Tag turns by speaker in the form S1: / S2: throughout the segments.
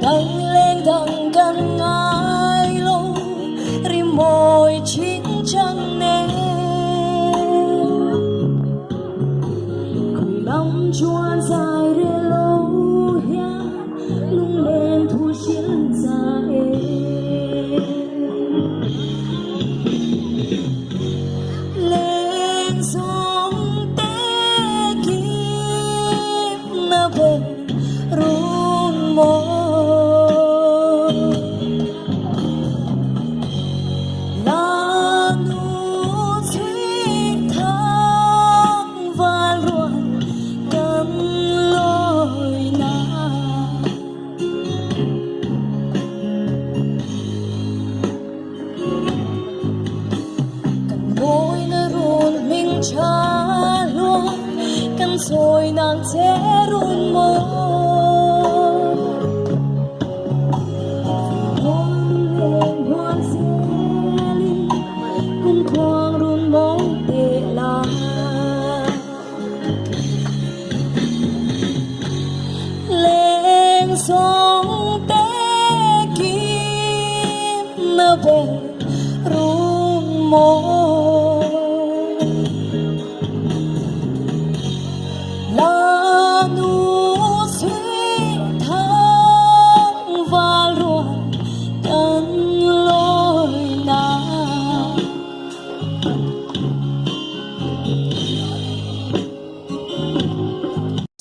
S1: Dang leng dang kan ngai lo rimawi chingchang nen. Khawi lam chuan zai rel lo hian lunglen thu hrilh cha e. Leng zawng te kim na ber run mawi. La nu chhuih thang val rual kan lawi na. Kan mawina run hming tha hluah kan sawi nang che run mawi.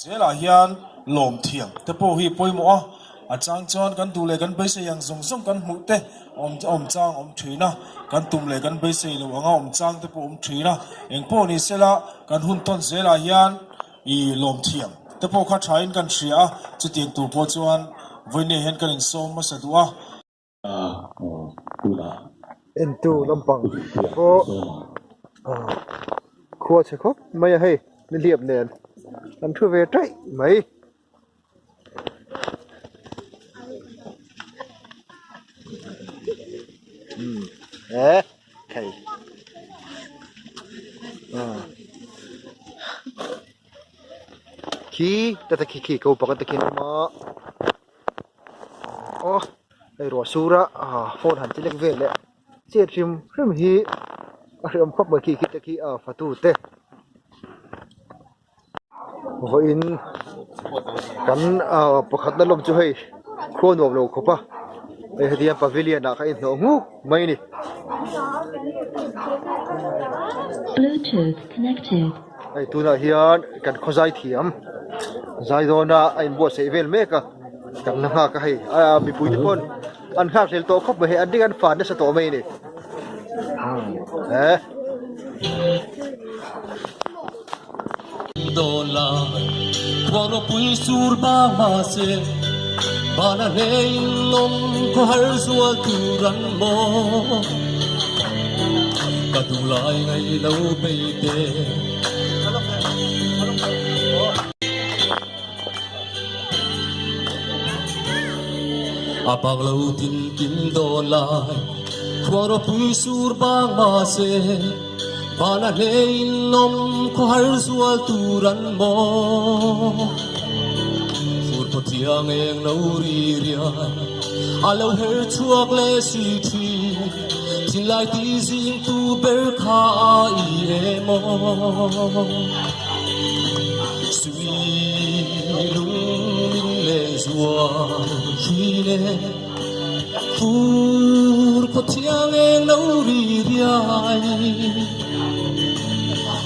S2: Zelah hian lawm thiam te pawh hi pawimawh a, a chang chuan kan duh leh kan beisei ang zawng zawng kan hmuh te awm awm chang awm thin a, kan tum leh kan beisei loh anga awm chang te pawh awm thin a, engpawh ni sela kan hun tawn zelah hian I lawm thiam te pawh kha thain kan hria a, chutiang tur pawh chuan vawinia hian kan insawm hmasa duh a.
S3: Entu lampang pawh khua chhe khawp mai a hei nihliap nen an thu ve taih mai. Thei khi ta te khi khi ko pakhat te khi an awm a aw hei ruah sur a phone han che lek vel leh chet hrim hrim hi a hreawm khawp mai khi khi te khi a fatu te. Vawiin kan ah pakhat na lawm chu hei khua nuam lo khawp a hei heti hian pavilion ah kha inhnawh nghuk mai a ni. Hei tunah hian kan khaw zai thiam zai dawn a a inbuatsaih vel mek a kan la nghak a hei ah mipui te pawn an nghak hlel tawh khawp mai hei an ring an fan nasa tawh mai a ni eh.
S4: Dawn la khuang ropui sur bang mahse Bana hlein awm khaw har zual tur an maw Ka duh lai ngaih lo bei te. A bang lo tin kim dawn lai Khuang ropui sur bang mahse Van a hlein awm khawhar zual tur an maw Fur phaw thiang eng lo ri riai A lo her chhuak leh si thin Thinlai ti zing tu ber kha a i em aw Sui lung min len zual thin e Fur khaw thiang eng lo ri riai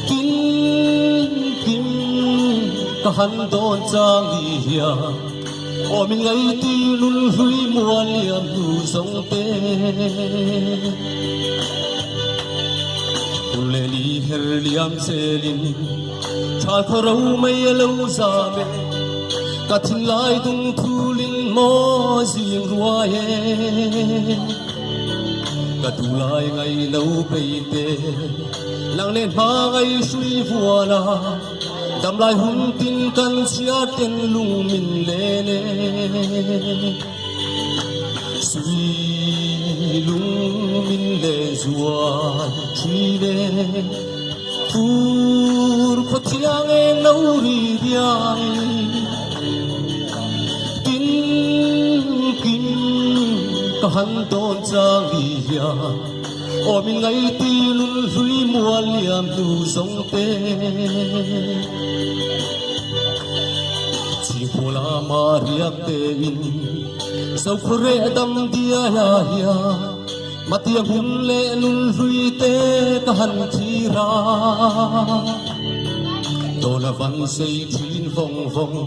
S4: Tin kim ka han dawn chang hi hian Aw min ngaiti nun hlui mual liam hnu zawng te Hun leh ni her liam zelin Thal khaw ro mai a lo zam e Ka thinlai dung thulin maw zing ruai e Ka duhlai ngai lo bei te Lang len hma ngai hrui vuan a Damlai hun tin kan chhiar ten lung min len e Sui lung min len zual thin e Fur khaw thiang eng lo ri riai Tin. ka han dawn chang ni hian aw min ngaihti lun hlui mual liam hnu zawng te. Chhingphaw lama riak tein Zokhua reh dam diai ah hian Matiang hun leh lun hlui te ka han thlir a. Dawn a van sei thin vawng vawng,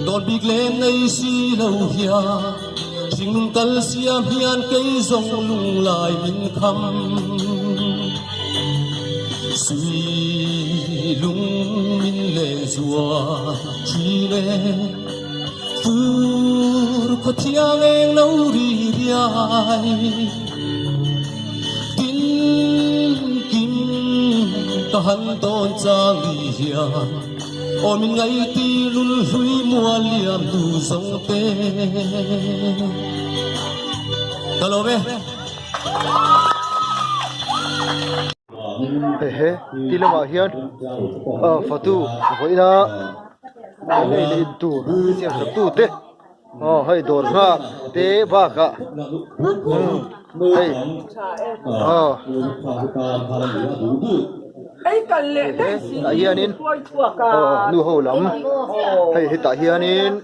S4: dawn bik lem nei si lo hian Hringnun kal siam hian kei zawng lunglai min kham. Sui lung min len zual thin e, Fur khaw thiang eng lo ri riai. Tin kim ka han dawn chang ni hian aw min ngaihti lul hlui mual liam hnu zawng te. Ka lawm e.
S3: Hehe ti lamah hian fatu vawiina an ei leh in tur siam sak tu te aw hei dawr nghak te bakah hei aw hehe tah hianin aw nu ho lam hei hetah hianin.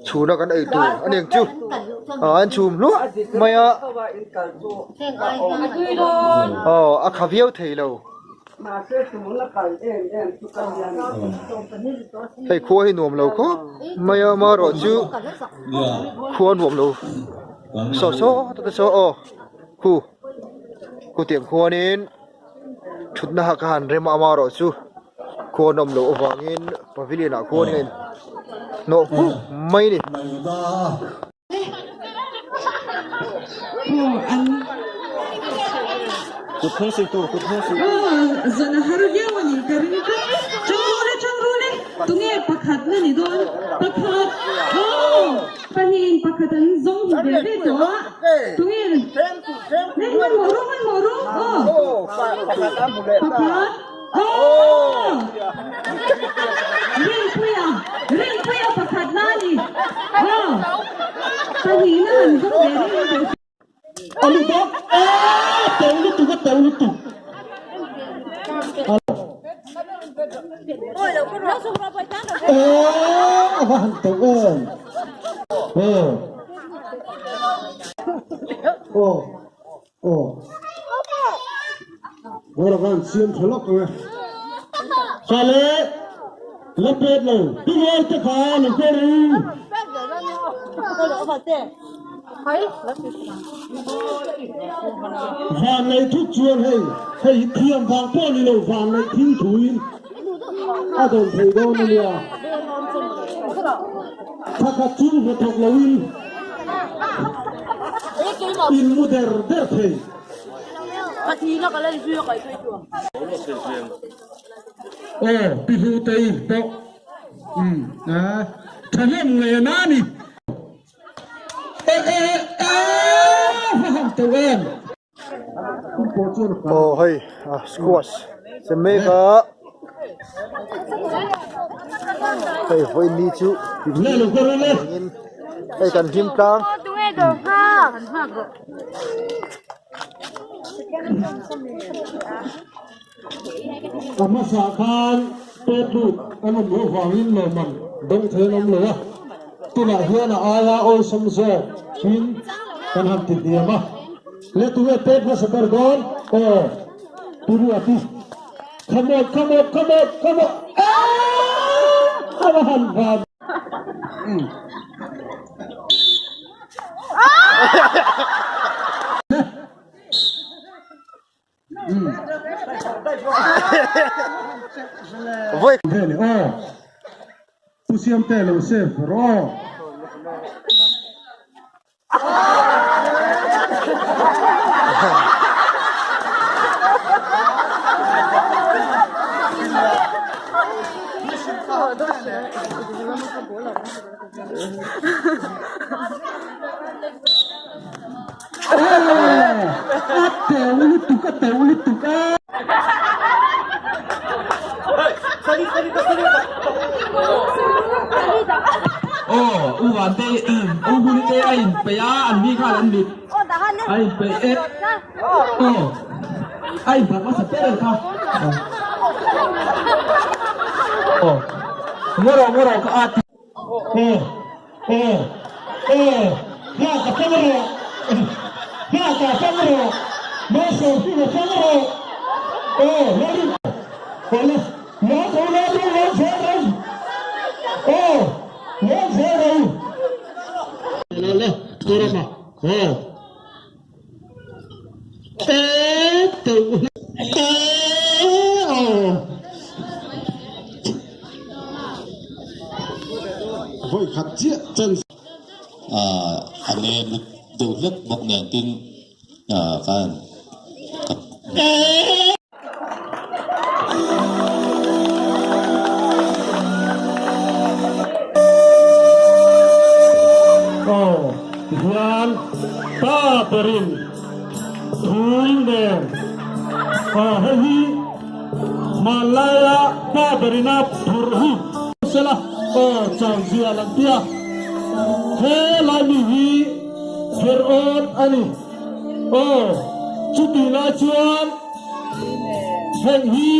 S3: Chhuna kan ei tur a ni ang chu ah an chhum hluah mai a aw a kha viau thei lo hei khua hi nuam lo khawp mai a amaherawh chu khua nuam lo saw saw te saw aw khu khu tiang khuanin thutna ka han rem a amaherawh chu. Khuan awm loh avangin pavilion ah khuan in hnawh hmuh mai a ni.
S5: Aw! Rinpuia, Rinpuia pakhat na a ni. Aw! Pahnihna han zawng ve reng a duh.
S6: A lu bawk a to lutuk a to lutuk. Aw a va han to em. Aw. Aw. Aw. Bawra khan siam tha lawk ang e. Tha le la pet lo. Tumawi te kha lo kawr u. Van nei thut chuan hei hei hi thiam vang pawh ni lo van nei thil thuin a dawn thei dawn a nia. Thakhat chu hnathawk loin in mu der der thei. Aw pi hlu tei pawh umm a thahnem ngei a ni. E e e va han teuh em.
S3: Aw hei squash che mek a hei vawiin ni chu engin hei kan hlim tlang.
S6: A hmasa khan pet lut an awm loh vangin lawmman dawng thei an awm lo a, tunah hian a aia awlsam zawk in kan han ti hniam a. Le tunge pet hmasa ber dawn? Aw, Pu Ruati. Come on, come on, come on, come on. Aaa! A va han van.
S3: Vawi
S6: Vele aw. Pu Siamte lo save rawh aw. A teu lutuk a teu lutuk a.
S7: Aw u Vante u Hunite a inpeih a an mi khan an mit. A inpeih e. Aw. A inphat hmasa ber ang kha. Aw. Ngaw rawh, ngaw rawh ka at.
S6: Aw. Aw. Aw. Nghak a fang rawh. Nghak a fang rawh. Malsawmhlim a fang rawh. Aw. Lalrin. Aw le. Lawm rawh, lawm rawh, lawm zel rawh. Aw. Lawm zel rawh.
S7: Le le. Turama. Aw. E teuh e aw.
S6: Vawi khat chiah chance.
S8: A nem deuh hlek bawk nen tin khan ka.
S6: Aw tihian pa berin thul nen aw hei hi hmanlaia pa berina phurh hi sela aw chauhzia lan tia he lai mi hi pherh awt a ni aw chutih lai chuan Heng hi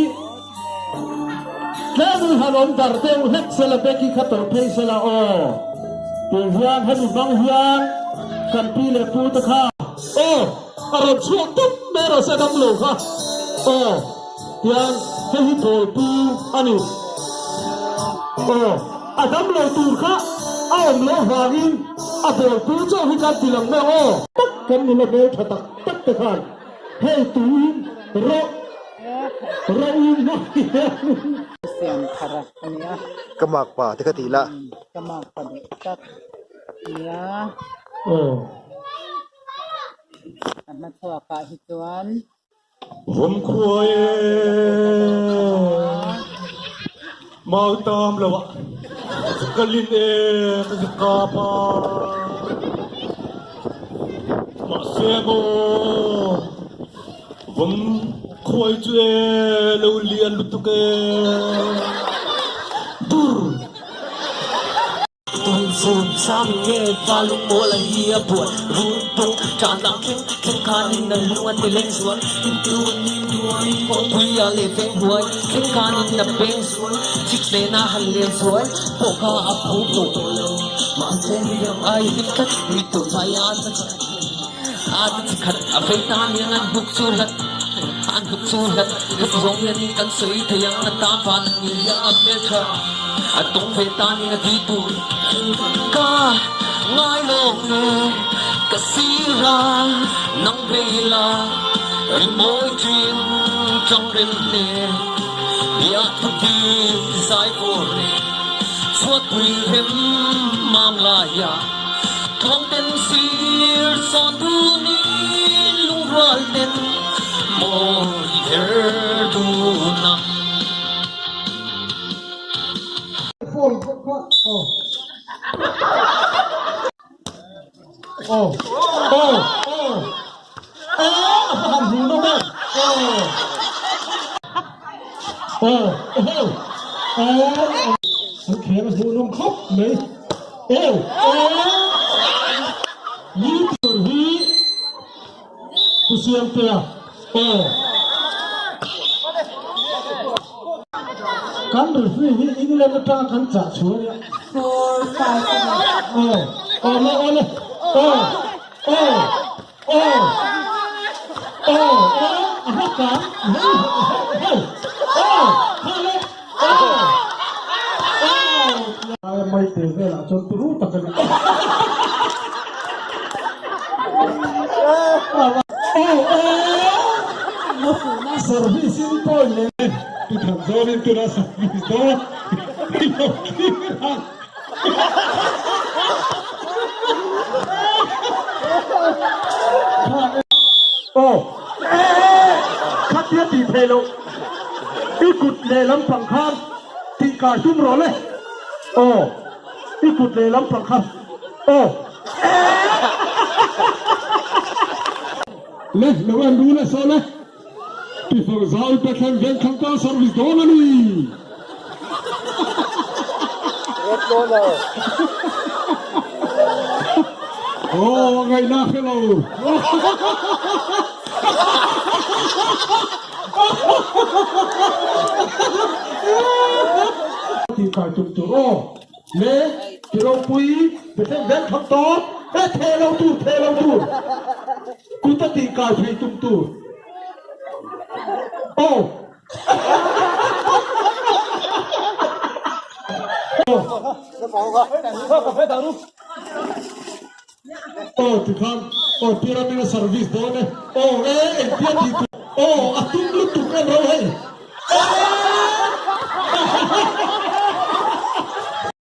S6: tlemin han awm dar deuh hlek sela Becky kha tawrh phei sela aw tih hian hemi hmang hian kan pi leh pu te kha aw a rawn chhuak tup mai rawh se damlo kha aw tian hei hi bawlpu a ni aw a damlo tur kha a awm loh vangin a bawlpu chauh hi kan ti lang mai aw tak kan nula hmeltha tak tak te khan Hei tuin rawh rawh in hma hian.
S9: Siam thar a nia.
S3: Ka mak pa te kha tih la.
S9: Ka mak pa duh tak nia.
S6: Aw.
S9: A hma chhuak ah hi chuan.
S4: Vawm khuai e mau tam lo ah ka lin e ka kap a. Mahse maw vawm khuai chu e lo lian lutuk e dur.
S10: Tun sam nge va lungmawl a hi a buai run pung tan lang thleng thleng khan in a lung a ti leng zual tin tun ni nuai kawngpui a leh veng huai thleng khan in a peng zual chik nen a han leng zuai pawh kha a phu pawh tawh lo mahse hliam ai hlim tlat mi tawh chai a an chi khat a an chi khat a vei ta niang an buk chu hlat an buk chu hlat heti zawng hian in kan sawi thei ang a tan van a ni a a hmeltha a tawng ve tan in a ti tur ka ngai lawng e ka sira nang vei la rimawi thin tang rem hle biak thu ti zai vawr e chhuatpui rem mam laia thuang ten sir sawn dun in lungrual ten mawi her dun a.
S6: Aw aw aw aw a va han hmuh nawm em aw aw aw aw an khel a hmuh nawm khawp mai aw aw ni tur hi Pu Siamtea aw kan referee hi England atanga kan chah chhuah a nia. Aw aw le aw le aw aw aw aw aw a hma kan hei hei aw kha le aw aw mai te velah chuan turu tak a ni. Service in point leh tu than zawn in tuna service dawn i lo thlir ang. Aw khatia tih theih loh i kut lehlam pang khan tih kar tum rawh le aw i kut lehlam pang khan aw. Le lo en ru le saw le Tifang zau te thleng veng thlang ta service dawn a ni. Aw, a ngaihna hre lo. Tih kai tum tur aw. Le, ti ropui, Bethlehem veng thlang tawp, e theh lo tur, theh lo tur. Kut a tih kai phei tum tur. Aw. Aw tikhan aw pyramid a service dawn e aw e engtia tih tur aw a tum lutuk em ro hei.